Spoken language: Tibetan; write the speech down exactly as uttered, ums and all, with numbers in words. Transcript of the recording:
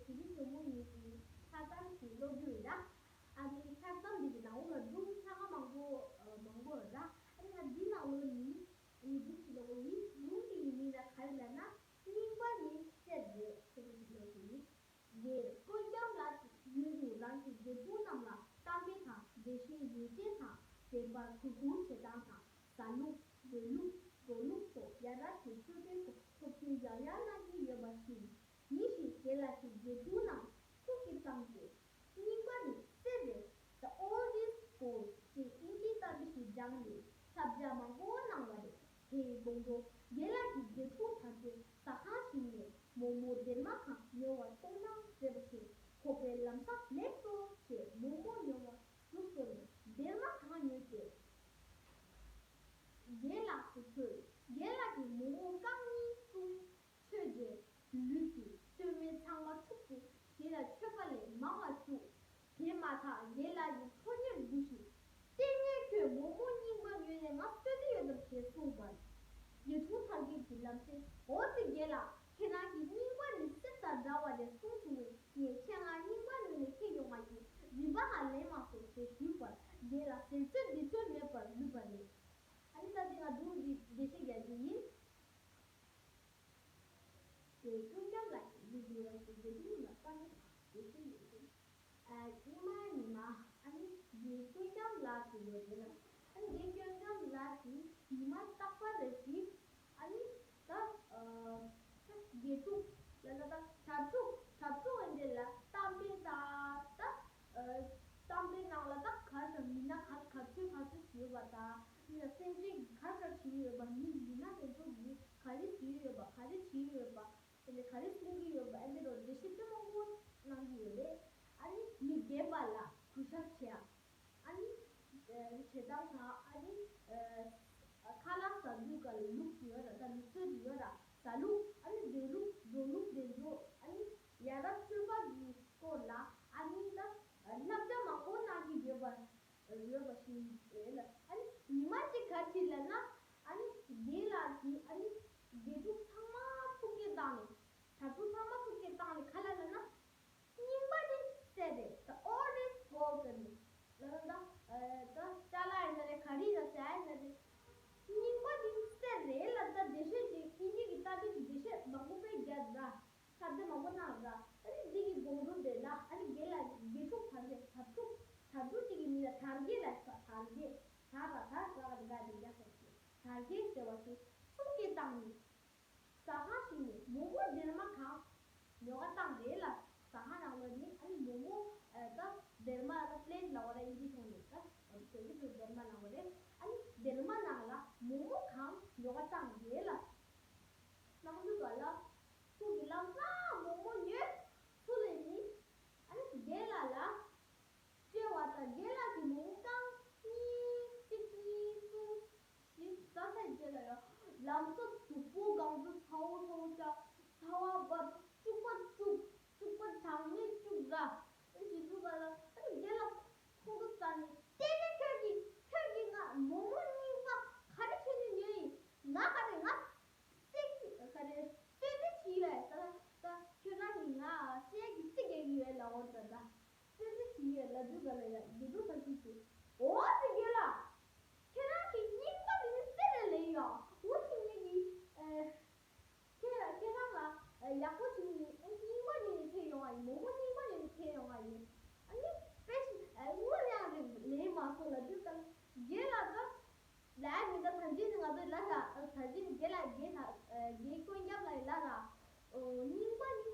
དེ་རིང་ཇོ་མོ་ངེད་ཀྱིས་ལྷག་བསམ་ཞིག་ཀློག་རྒྱུ་ཡིན་ད། ཨ་ནི་ལྷག་བསམ་འདི་གི་ནང་ལོགས་ལ་སྒྲུང་ཚང་མ་མང་པོ་ཨ་མང་པོ་ཡོད་ད། ཨ་ནི་ད་འདི་ནང་ལོགས་ནི་ཨ་ནི་སྒྲུང་ཞིག་ཀློག་གི་ཡིན། སྒྲུང་འདི་གི་མིང་ལ་ག་རེ་ལབ་ན། རྙིང་པ་ནི་གསེར་རེད་ཟེར་བ་ཞིག་ཀློག་གི་ཡིན། རྒན་ཀུན་སྐྱོང་ལགས་ཀྱིས་ཡུན་རིང་རང་གི་མཛེས་སྡུག་རྣམས་ལ་གཏམ་དཔེ་དང་འགྲེལ་བཤད་ཡོན་ཏན་དང་ལྡན་པར་གུས་བཀུར་བྱེད་སྟངས་དང་། ཟ་ལུགས་འདོན་ལུགས་འགྲོ་ལུགས་སོགས་ཡ་རབས་ཀྱི་སྤྱོད་པའི་སྐོར་ཐུགས་མཐུན་ཡང་ཡང་གནང་གི་ཡོད་པ་བཞིན། ཉིན་ཞིག་རྒན་ལགས་ཀྱིས་མཛེས་སྡུག་རྣམས་ཐུགས་ཀྱིས་བསམས་ཏེ། རྙིང་པ་ནི་གསེར་རེད། The old is gold ཞེས་དབྱིན་ཇིའི་གཏམ་དཔེ་ཞིག་སྦྱངས་ནས་ལྷབ་བྱ་མང་པོ་གནང་བ་རེད། དེའི་དགོང་དྲོ་རྒན་ལགས་ཀྱི་དགེ་ཕྲུག་གྲྭ་ཚོས་ཟ་ཁང་ཞིག་ནས་མོག་མོག་སྡེར་མ་གང་ཉོ་བར་གཏོང་གནང་ཟེར་བ་བཞིན། ཁོ་པའི་ལམ་སང་ལེགས་སོ་ཞེས་མོག་མོག་ཉོ་བར་འགྲོ་སོང་ནས་སྡེར་མ་གང་ཉོས་ཏེ་རྒན་ལགས་སུ་ཕུལ། རྒན་ལགས་ཀྱིས་མོག་མོག་རྐང་གཉིས་གསུམ་མཆོད་རྗེས། ལུས་ཀྱི་སྟོད་སྨད་ཚང་མ་འཁྲུགས་ཏེ་ཞེ་ལ་མཆོད་པ་ལས་མང་བ་བཅུག་དེ་མ་ཐག་རྒན་ལགས་ཀྱིས་ཁྲོ་གཉེར་འདུ་ཞིང་། ལྟས་ངན་ཁྱོད་མོག་མོག་རྙིང་པ་ཉོས་ནས་ང་གསོད་ཀྱི་ཡོད་དམ་ཞེས་གསུངས་པར། དགེ་ཕྲུག་དར་རྒྱས་ཀྱིས་ལམ་སེང་འོ་ཙི་རྒན་ལགས། ཁྱེད་རང་གིས་རྙིང་པ་ནི་གསེར་དང་འདྲ་བ་རེད་གསུངས་བྱུང་བས། ངས་ཁྱེད་ང་རྙིང་པ་ཉོས་ནས་ཁྱེར་ཡོང་བ་ཡིན། རིན་པ་ང་ལེན་མ་སོང་ཞེས་ཞུས་པར། རྒན་ལགས་ཟེར་ཚོད་འདི་ཚོད་མེད་པར་ལུས་པ་རེད། ཨ་ནི་ད་དེ་ང་སྒྲུང་འདི་འགྲེལ་བཤད་རྒྱག་རྒྱུ་ཡིན། རྒན་ཀུན་སྐྱོང་ལགས་ཀྱིས་ཡུན་རིང་རང་གི་མཛེས་སྡུག་རྣམས་ལ་གཏམ་དཔེ་དང་འགྲེལ་བཤད་ཡོད་དེ། ཨ་ཉི་མ་ཉི་མ་ཨ་ནི་རྒན་ཀུན་སྐྱོང་ལགས་ཀྱི་ཡོད་དེ་ལ། ཨ་ནི་རྒན་ཀུན་སྐྱོང་ལགས་ཀྱིས་ཉི་མ་རྟག་པར་རེ་བཞིན་ཨ་ནི་ད་ཨ་ད་དགེ་ཕྲུག་ལ་ལ་ད་གྲྭ་ཕྲུག་གྲྭ་ཕྲུག་འོན་ཏེ་ལ་གཏམ་དཔེ་དང་ད་ཨ་གཏམ་དཔེ་ནང་ལ་ད་ག་ད་མི་སྣ་ག་ག་ཚོད་ག་ཚོད་ཡོད་པ་དང་། ཡིན་ན་སེམས་ཅན་གྱིས་ག་འདྲ་བྱེད་ཀྱི་ཡོད་པ། མི་མི་སྣ་དེ་ཚོ་གིས་ག་རེ་བྱེད་ཀྱི་ཡོད་པ། ག་རེ་བྱེད་ཀྱི་ཡོད་པ། དེ་ནས་ག་རེ་གསུང་གི་ཡོད་པ། ཨ་འདི་རུ་འགྲེལ་བཤད་དཔེ་མང་པོ་གནང་གི་ཡོད་རེད། ཨ་ནི་མི་རྒན་པ་ལ་གུས་ཞབས་བྱེད་ཡ། ཨ་ནི་ཨ་བྱེད་སྟངས་དང་། ཨ་ནི་ཨ་ཁ་ལག་ཟ་དུས་སྐབས་ལ་ལུགས་ཅིག་ཡོད་ར། ད་ལུགས་སྲོལ་ཅིག་ཡོད་ར། ཟ་ལུགས། ཨ་ནི་འདོན་ལུགས། འགྲོ་ལུགས་དེ་ཚོ། ཨ་ནི་ཡ་རབས་སྤྱོད་པ་གི་སྐོར་ལ་ཨ་ནི་ད་བསླབ་བྱ་མང་པོ་གནང་གི་ཡོད་པ། ཡོད་པ་ཞིག་རེད་ལ། ཨ་ནི་ཉི་མ་གཅིག་ག་རེ་བྱས་ལབ་ན། ཨ་ནི་རྒན་ལགས་ཀྱིས་ཨ་ནི་དགེ་ཕྲུག་ཚང་མ་ཐུགས་སྐྱེད་བཏང་ནས། གྲྭ་ཕྲུག་ཚང་མ་ཐུགས་སྐྱེད་བཏང་ནས་ག་ལ་ལབ་ན། རྙིང་པ་ནི་གསེར་རེད། The old is gold ཟེར་ནས། ལ་ལ་ད་ཨ་ད་ཅ་ལག་ཡིན་ན་རེད། ག་རེ་ཡིན་ན་ཟེར་ཡིན་ན་རེད། རྙིང་པ་ནི་གསེར་རེད་ལབ། ད་འགྲེལ་བཤད་ཅིག་དབྱིན་ཇི་གི་གཏམ་དཔེ་གི་འགྲེལ་བཤད་མང་པོ་དཔེ་རྒྱག་འདུག་ར། ཁ་བརྡ་མང་པོ་གནང་ར། ཨ་ནི་འདི་གི་དགོང་དྲོ་དེ་ལ་ཨ་ནི་རྒན་ལགས་ཀྱིས་དགེ་ཕྲུག་གྲྭ་ཚོས་གྲྭ་ཕྲུག་གྲྭ་ཕྲུག་ཅིག་གི་མིང་ལ་དར་རྒྱས་ལབ་ས། དར་རྒྱས། དར་ར་དར་ར་ག་དེ་ག་དེ་རྒྱག་ས་ཞིག་དར་རྒྱས་ཟེར་བ་ཞིག་ཐུགས་སྐྱེད་བཏང་ནས། ཟ་ཁང་ཞིག་ནས་མོག་མོག་སྡེར་མ་གང་ཉོ་ག་བཏང་རེད་ལ། ཟ་ཁང་ནང་ལ་ནི་ཨ་ནི་མོག་མོག་ཨ་ད་སྡེར་མ་ལ་པི་ལེ་ཊི་ལབ་པ་ར། དབྱིན་ཇིའི་ཐོག་ནས་ད་བོད་སྐད་ཐོག་སྡེར་མ་ལབ་པ་རེད། ཨ་ནི་སྡེར་མ་ནང་ལ་མོག་མོག་གང་ཉོ་ག་བཏང་རེད་ལ། གནང་དུས་ག་ལ། ཚུར་གྱི་ལམ་སང་མོག་མོག་ཉོས། ཚུར་ལ་ནི་ཨ་ནི་རྒན་ལགས་ལ་སྤྲད་པ་དང་། རྒན་ལགས་ཀྱིས་མོག་མོག་རྐང་གཉིས། གཅིག་གཉིས་གསུམ་བཞི་ཟ་ཚར་རྗེས་ལ་ཡང་ལམ་སང་གཟུགས་པོ་གང་ཚོད་ཚ་བོ་ཚ་བོ་ཆགས། ཚ་བ་བབས། སྐྱུག་པ་སྐྱུག་སྐྱུག་པ་གྲངས་མེད་སྐྱུག་ར། ཨེ་བྱེད་དུས་ག་ལ་ཨ་ནི་རྒན་ལགས་ཁོང་ཁྲོ་ཟ་ནས། ལྟས་ངན་ཁྱོད་ཀྱིས་ཁྱོད་ཀྱིས་ང་མོག་མོག་རྙིང་པ་ག་རེ་བྱས་ནས་ཉོས་ཡིན། ང་ག་རེ་ང་བསད་ཀྱི་ག་རེ་གསོད་རྩིས་བྱས་ཡོད། ད་ད་ཁྱོད་རང་གིས་ང་བསད་ཀྱི་རྩིས་རྒྱག་གི་ཡོད་ལབ་འོ། ད་ད་གསོད་རྩིས་བྱས་ཡོད་ལབ་དུས་ག་ལ་ཡ་དགེ་ཕྲུག་གྲྭ་ཚོས་ཀྱིས་འོ་ཙི་རྒན་ལགས། ཁྱེད་རང་གིས་རྙིང་པ་དེ་ནི་གསེར་རེད་ལབ་ཡོད། འོ་ཙི་ངེད་ཀྱིས་ཨེ་ཁྱེད་ཁྱེད་རང་ལ་ཨེ་ཡག་པོ་བྱུང་ནས་ཨེ་རྙིང་པ་ཉོས་ནས་ཁྱེར་ཡོང་བ་ཡིན། མོག་མོག་རྙིང་པ་ཉོས་ནས་ཁྱེར་ཡོང་བ་ཡིན། ཨ་ནི་དཔེ་ཞིག་ཨེ་དངུལ་ཡང་རེད་ལེན་མ་སོང་ལབ་དུས་ག་ལ་རྒན་ལགས་ད། ལ་མི་ད་ད་ཅི་ནི་ང་ཚོའི་ལ་ལ་ད་ཅི་ནི་རྒན་ལགས་རྒན་ད་རྒན་ཀུན་སྐྱོང་ལགས་ལ་ར། ཨོ་རྙིང་པ་ནི་